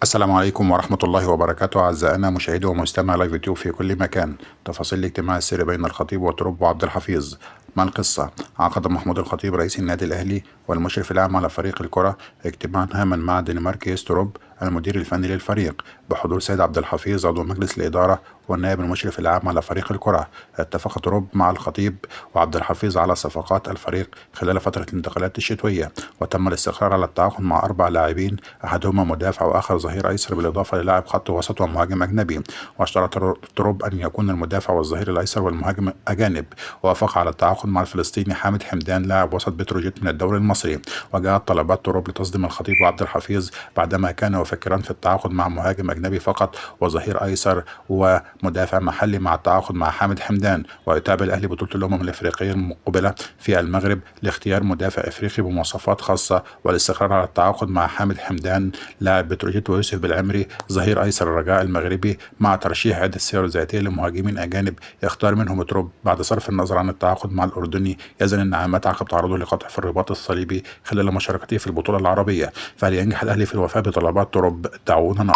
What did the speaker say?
السلام عليكم ورحمة الله وبركاته أعزائنا مشاهدي ومستمعي لايف يوتيوب في كل مكان. تفاصيل الاجتماع السري بين الخطيب وترب وعبد الحفيظ. ما القصة؟ عقد محمود الخطيب رئيس النادي الأهلي والمشرف العام على فريق الكرة اجتماعا هاما مع الدنماركي تروب المدير الفني للفريق بحضور سيد عبد الحفيظ عضو مجلس الإدارة والنائب المشرف العام على فريق الكرة. اتفق تروب مع الخطيب وعبد الحفيظ على صفقات الفريق خلال فترة الانتقالات الشتوية، وتم الاستقرار على التعاقد مع 4 لاعبين، أحدهما مدافع وآخر ظهير أيسر بالإضافة للاعب خط وسط ومهاجم أجنبي. واشترط تروب أن يكون المدافع والظهير الأيسر والمهاجم أجانب. وافق على التعاقد مع الفلسطيني حامد حمدان لاعب وسط بتروجيت من الدوري المصري. وجاءت طلبات تروب لتصديم الخطيب وعبد الحفيظ بعدما كانوا يفكران في التعاقد مع مهاجم أجنبي فقط وظهير أيسر ومدافع محلي مع التعاقد مع حامد حمدان. ويتابع الأهلي بطولة الأمم الأفريقية المقبلة في المغرب لاختيار مدافع أفريقي بمواصفات خاصة والاستقرار على التعاقد مع حامد حمدان لاعب بتروجيت ويوسف بالعمري ظهير أيسر الرجاء المغربي، مع ترشيح عدة سير ذاتية لمهاجمين أجانب يختار منهم تروب بعد صرف النظر عن التعاقد مع الأردني يزن النعامات عقب تعرضه لقطع في الرباط الصليبي خلال مشاركته في البطولة العربية. فهل ينجح الأهلي في الوفاء بطلبات تروب؟ دعونا نرى.